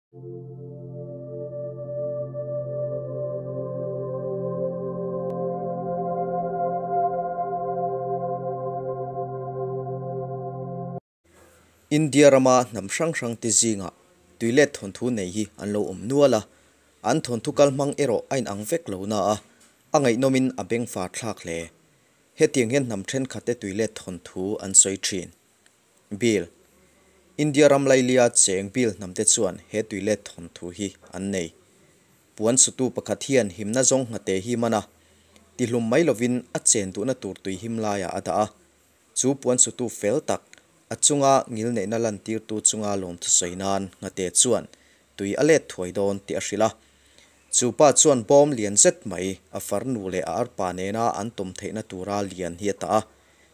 India rama hnam hrang hrangte zingah tuilet thawnthu nei hi an lo awm nual a, an thawnthu kalhmang erawh a inang vek lo na a, a ngaihnawmin a bengfar thlak hle. Hetiang hian hnam thenkhatte tuilet thawnthu an sawi thin. Bill. India ram lailia cheng Bill hnamte chuan he tuilet thawnthu hi an nei. Puan sutu pakhat hian himna zawng nghate hi man a, tihlum mai lovin a chen duhna tur tui him laiah a dah a. Chu puan sutu fel tak, a chunga ngilneihna lantirtu chunga lawmthu sawi nan nghate chuan tui a let thuai dawn tih a hrilh a. Chu pa chuan bawm lian zet mai, a farnu leh a arpa nena an tawm theihna tura lian hi a tah a.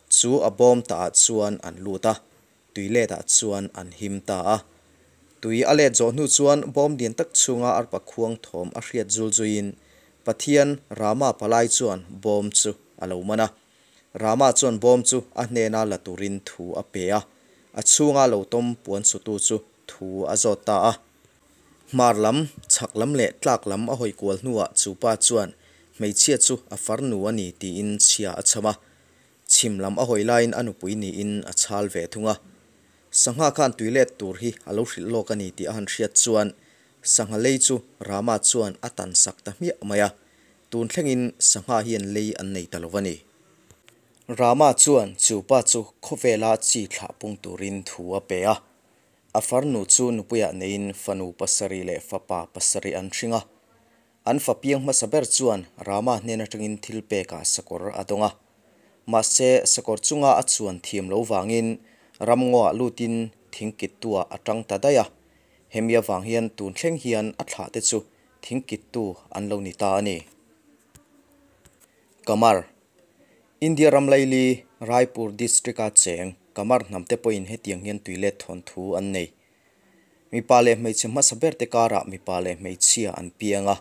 Chu a bawm tahah chuan an lut a, tui letah chuan an him ta a. Tui a let zawh hnu chuan bawm lian tak chhunga arpa khuang thawm a hriat zul zuiin Pathian Rama palai chuan bawm chu a lo man a. Rama chuan bawm chu a hnena la turin thu a pe a, a chhunga lo tawm puan sutu chu thu a zawt ta a. Hmar lam, chhak lam leh tlak lam a hawi kual hnuah chu pa chuan hmeichhia chu a farnu a ni tiin chhia a chham a. Chhim lam a hawi laiin a nupui niin a chhal ve thung a. Sangha khan tui let tur hi a lo hrilh lawk a ni tih a han hriat chuan sangha lei chu Rama chuan a tan sak ta hmiah mai a. Tun thlengin sangha hian lei an nei ta lo a ni. Rama chuan chu pa chu khawvela chi thlah pung turin thu a pe a. A farnu chu nupuiah neiin fanu pasarih leh fapa pasarih an hring a. An fa piang hmasa ber chuan Rama hnen atangin thil pekah sakawr a dawng a. Mahse, sakawr chunga a chuan thiam lo vangin ramngaw-ah lutin thingkittu-ah a tang ta daih a. Hemi avang hian tun thleng hian a thlahte chu thingkittu an lo ni ta a ni. Kamar, India ram laili Raipur district-a cheng Kamar hnamte pawhin hetiang hian tuilet thawnthu an nei. Mipa leh hmeichhe hmasa berte karah mipa leh hmeichhia an piang a.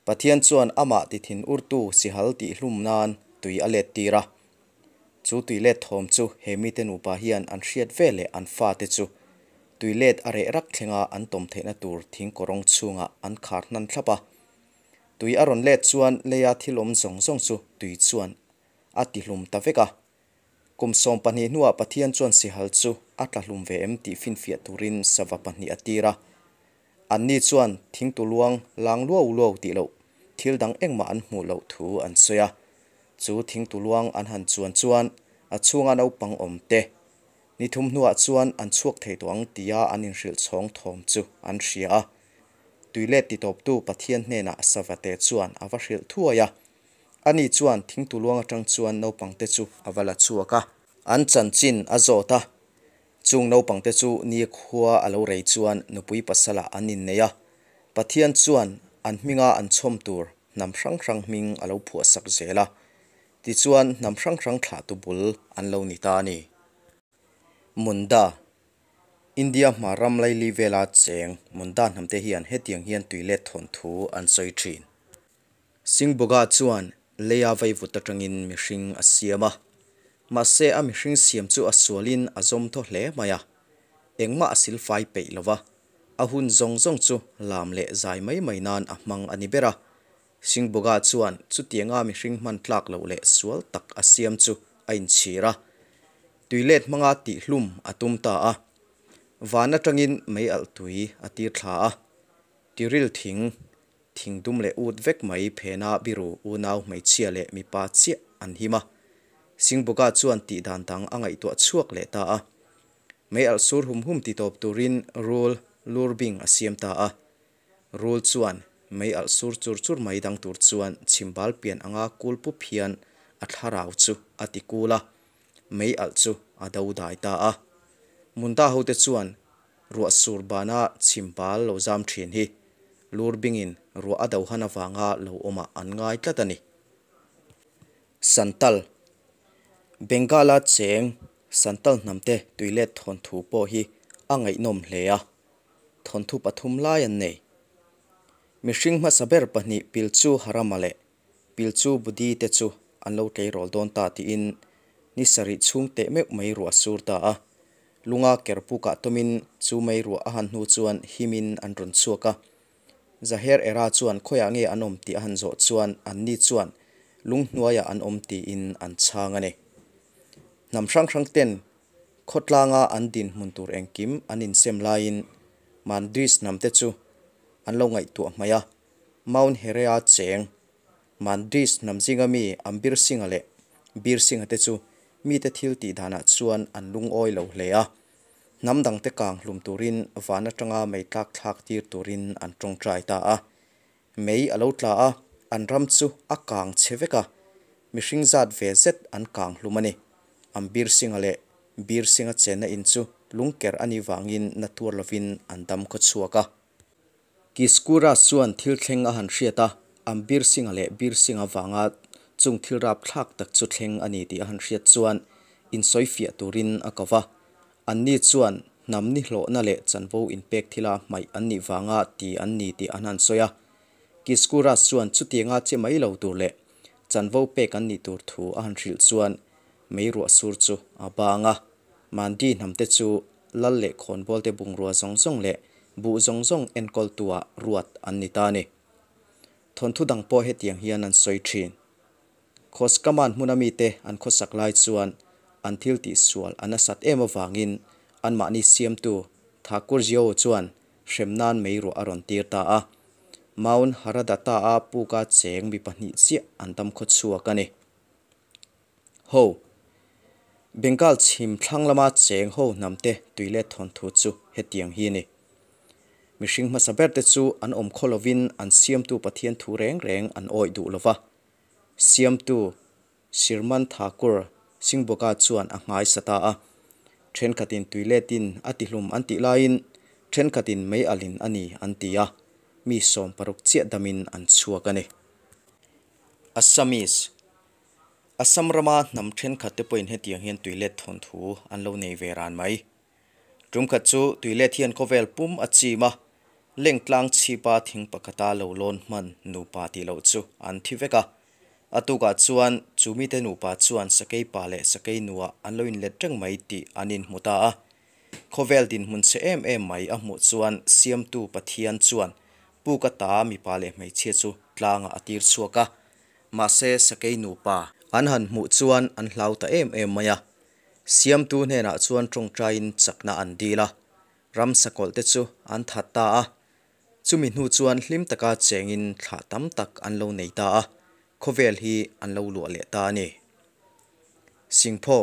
Pathian chuan amah tithin urtu sihal tihhlum nan tui a let tir a. Chu tuilet thawm chu he mite nupa hian an hriat ve leh an fate chu tuilet a reh rak thlenga an tawm theihna tur thing kawrawng chhungah an khar hnan thlap a. Tui a rawn let chuan leia thil awm zawng zawng chu tui chuan a tihlum ta vek a. Kum 12 hnuah Pathian chuan sihal chu a tlahlum ve em tih finfiah turin sava pahnih a tir a. Anni chuan thingtu luang lang luau luau tih loh thil dang engmah an hmuh loh thu an sawi a. Chu thingtu luang an han chuan chuan a chhunga naupang awm te ni thum hnuah chuan an chhuak thei tawh ang tia an inhrilh chhawng thawm chu an hria a. Tuilet titawptu Pathian hnenah savate chuan a va hrilh thuai a. Ani chuan thingtu luang atang chuan naupangte chu a va la chhuak a. An chanchin a zawt a. Chung naupangte chu nikhua a lo rei chuan nupui pasalah an innei a. Pathian chuan an hminga an chhawm tur hnam hrang hrang hming a lo phuahsak zel a. Tichuan hnam hrang hrang thlahtu bul an lo ni ta a ni. Munda, India hma ram laili vela cheng Munda hnamte hian hetiang hian tuilet thawnthu an sawi thin. Singboga chuan leia vaivut atangin mihring a siam a. Mahse a mihring siam chu a sualin a zawm thaw hle mai a. Engmah a silfai peih lo va, a hun zawng zawng chu lam leh zai mai mai nan a hmang a ni ber a. Singboga chuan chutianga mihring hman tlak loh leh sual tak a siam chu a inchhir a. Tuilet hmanga tihhlum a tum ta a. Van atangin mei alh tui a tir thla a. Tiril thing, thing dum leh ut vek mai phena biru unau hmeichhia leh mipa chiah an him a. Singboga chuan tih dan dang a ngaihtuah chhuak leh ta a. Mei alh sur hum hum titawp turin rul lur bing a siam ta a. Rul chuan mei alh sur chur chur mai dang tur chuan chhimbal pian anga kul pup hian a thlarau chu a ti kul a. Mei alh chu a do dai ta a. Munda hote chuan ruah sur bana chhimbal lo zam thin hi lur bingin ruah a do han avanga lo awmah an ngai tlat a ni. Santal, Bengala cheng Santal hnamte tuilet thawnthu pawh hi a ngaihnawm hle a, thawnthu pathum lai an nei. Mihring hmasa ber pahnih Pilchu Harama leh Pilchu Budi te chu an lo tleirawl dawn ta tiin ni sarih chhung teh meuh mai ruah a sur ta a. Lunga ker pukah tawmin chu mei ruah a han hnu chuan himin an rawn chhuak a. Zaher Era chuan khawiah nge an awm tih a han zawh chuan anni chuan lung hnuaiah an awm tiin an chhang a ni. Hnam hrang hrang ten khawtlanga an dinhmun tur engkim an insem laiin Mandris hnamte chu an lo ngaihtuah hmaih a, Mount Herea cheng Mandris hnam zinga mi Ambir Singh-a leh Bir Singh-a te chu mite thil tih danah chuan an lungawi lo hle a. Hnam dangte kang hlum turin van atanga mei tlak thlak tir turin an tawngtai ta a. Mei a lo tla a, an ram chu a kang chhe vek a, mihring zat ve zet an kang hlum a ni. Ambir Singh-a leh Bir Singh-a chenna in chu lungker a nih vangin na tuar lovin an dam khaw chhuak a. Kiskuras chuan thil thleng a han hriat a, Ambir Singh-a leh Bir Singh-a vanga chung thil rapthlak tak chu thleng a ni tih a han hriat chuan insawifiah turin a ko va. Anni chuan hnam nihlawhna leh chanvo inpek thila hmaih an nih vanga ti an ni tih an han sawi a. Kiskuras chuan chutianga che mai lo tur leh chanvo pek an nih tur thu a han hrilh chuan mei ruah sur chu a bang a. Mandi hnamte chu lal leh khawnbawlte bungrua zawng zawng leh buh zawng zawng enkawltuah ruat an ni ta a ni. Thawnthu dang pawh hetiang hian an sawi thin. Khoskaman hmuna mite an khawsak lai chuan an thil tihsual a nasat em avangin anmahni siamtu Thakur Jio chuan hrem nan mei ruah a rawn tir ta a. Mount Haradatta-a puka cheng mi pahnih chiah an dam khawchhuak a ni. Ho. Bengal chhim thlang lama cheng ho hnamte tuilet thawnthu chu hetiang hi a ni. Mihring hmasa berte chu an awm khaw lovin an siamtu Pathian thu reng reng an awih duh lova. Siamtu Sirman Thakur Singboka chuan a nghaisa ta a. Thenkhatin tuiletin a tihlum an tih laiin thenkhatin mei alin a ni an ti a, mi 60 chiah damin an chhuak a ni. Assamese Assam rama hnam thenkhat te pawhin hetiang hian tuilet thawnthu an lo nei ve ran mai. Tumkhat chu tuilet hian khawvel pum a chim a, lengtlang chhipa thing pakhata lo lawn hman nupa tih loh chu an thi vek a. A tukah chuan chu mite nupa chuan sakei pa leh sakei nuah an lo inlet reng mai tih an inhmu ta a. Khawvel dinhmun che em em mai a hmuh chuan Siamtu Pathian chuan puk ata mipa leh hmeichhia chu tlangah a tir chhuak a. Mahse sakei nupa an han hmuh chuan an hlau ta em em mai a. Siamtu hnenah chuan tawngtaiin chakna an dil a, ram sakawlh te chu an that ta a. Chumi hnu chuan hlim taka chengin thlah tam tak an lo nei ta a, khawvel hi an lo luah leh ta a ni. Singpho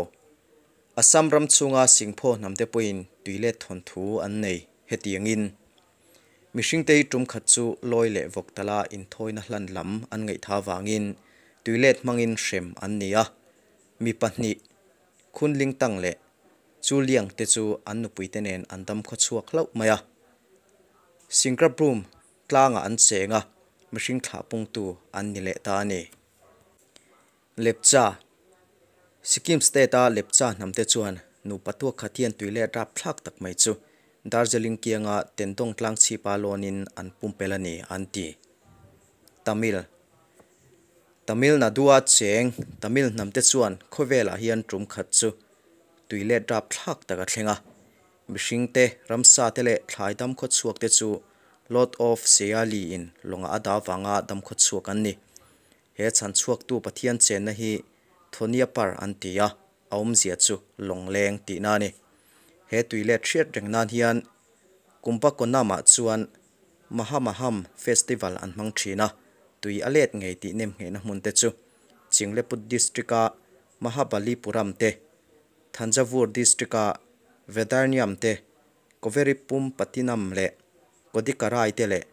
Assam ram chhunga Singpho hnamte pawhin tuilet thawnthu an nei hetiangin. Mihringte hi tum khat chu lawi leh vawk tala inthawina hlan lam an ngaihtha vangin tuilet hmangin hrem an ni a. Mi pahnih, Khunling Tang leh Chu Liang te chu an nupuite nen an dam khawchhuak hlauh mai a. Singrabrum tlangah an cheng a, mihring thlah pungtu an ni leh ta a ni. Lepcha, Sikkim State-a Lepcha hnamte chuan nupa tuak khat hian tui leh rapthlak tak mai chu Darjeeling kianga Tendong tlang chhipa lawnin an pumpelh a ni an ti. Tamil, Tamil Nadu-a cheng Tamil hnamte chuan khawvelah hian tum khat chu tui let rapthlak tak a thleng a. Mihringte, ramsate leh thlai damkhawchhuakte chu Lord of Seyali in lawngah a dah vanga damkhawchhuak an ni. He chhanchhuaktu Pathian chenna hi Thoniapar an ti a, a awmzia chu lawngleng tihna a ni. He tui let hriat reng nan hian Kumbakonam-ah chuan Mahamaham Festival an hmang thin a, tui a let ngei tih nemnghehna hmun te chu Chingleput District-a Mahabalipuram te, Thanjavur District-a Vedarniam te, Koveripumpatinam leh Kodikarai te leh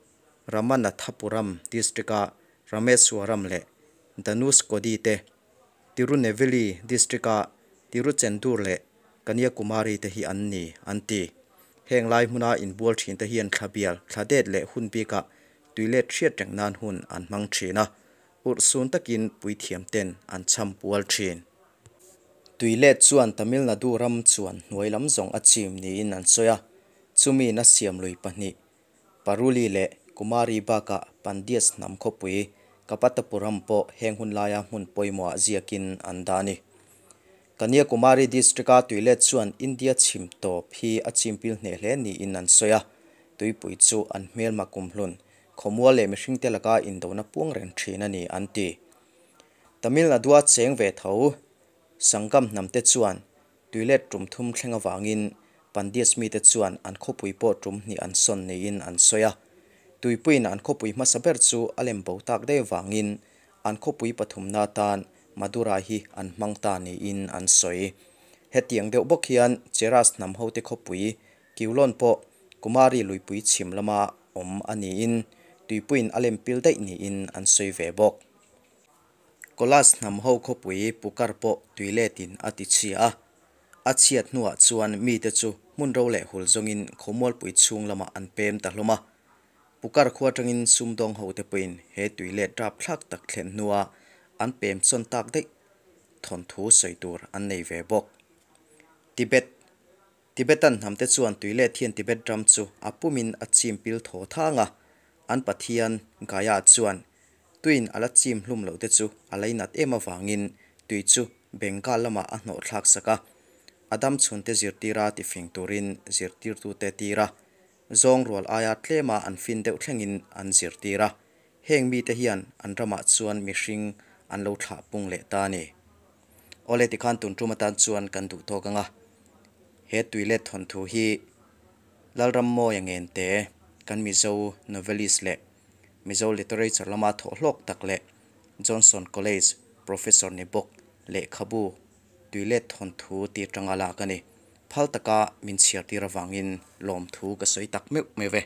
Ramanathapuram District-a Rameswaram leh Dhanushkodi te, Tirunelveli District-a Tiruchendur leh Kanyakumari te hi an ni, an ti. Heng lai hmuna inbual thin te hian thla bial, thla det leh hun bikah tuilet hriat reng nan hun an hmang thin a, urhsun takin puithiam ten an cham pual thin. Tuilet chuan Tamil Nadu ram chuan hnuai lam zawng a chim niin an sawi a, chumi na siam lui pahnih, Paruli leh Kumari bakah Pandyas hnam khawpui Kapatapuram pawh heng hun laia hmun pawimawhah ziakin an dah a ni. Kanyakumari district-a tuilet chuan India chhim tawp hi a chimpil hneh hle niin an sawi a, tuipui chu an hmelma kumhlun, khawmual leh mihringte laka indona puang reng thin a ni an ti. Tamil Nadu-a cheng ve tho Sangam hnamte chuan tuilet tum thum thleng avangin Pandyas mite chuan an khawpui pawh tum hnih an sawn niin an sawi a. Tuipuiin an khawpui hmasa ber chu a lem bo tak daih avangin an khawpui pathumna atan Madurai hi an hmang ta niin an sawi. Hetiang deuh bawk hian Cheras hnam hote khawpui Kiulon pawh Kumari luipui chhim lama awm a niin tuipuiin a lem pil daih niin an sawi ve bawk. Kolas hnam ho khawpui Pukar pawh tuiletin a tichhia a, a chhiat hnuah chuan mite chu hmun ro leh hul zawngin khawmualpui chhung lamah an pem ta hlawm a. Pukar khua atangin sumdawng hote pawhin he tuilet rapthlak tak thlen hnua an pem chawn tak daih thawnthu sawi tur an nei ve bawk. Tibet Tibetan hnamte chuan tuilet hian Tibet ram chu a pumin a chim pil thaw thang a, an pathian Gaya chuan tuiin a la chim hlum loh te chu a leinat em avangin tui chu Bengal lamah a hnawh thlak sak a, a dam chhunte zirtira tifing turin zirtirtute tir a, zawng rual aia tlema an fin deuh thlengin an zirtir a, heng mite hian an ramah chuan mihring an lo thlah pung leh ta a ni. Awle tikhan tun tum atan chuan kan duh tawk ang a, he tuilet thawnthu hi Lalrammawia Ngente kan Mizo novelist leh Mizo literature lama thawhhlawk tak leh Johnson College professor ni bawk lehkhabu tuilet thawnthu tir tanga lak a ni. Phal taka min chhiar tir avangin lawmthu ka sawi tak meuh meuh e.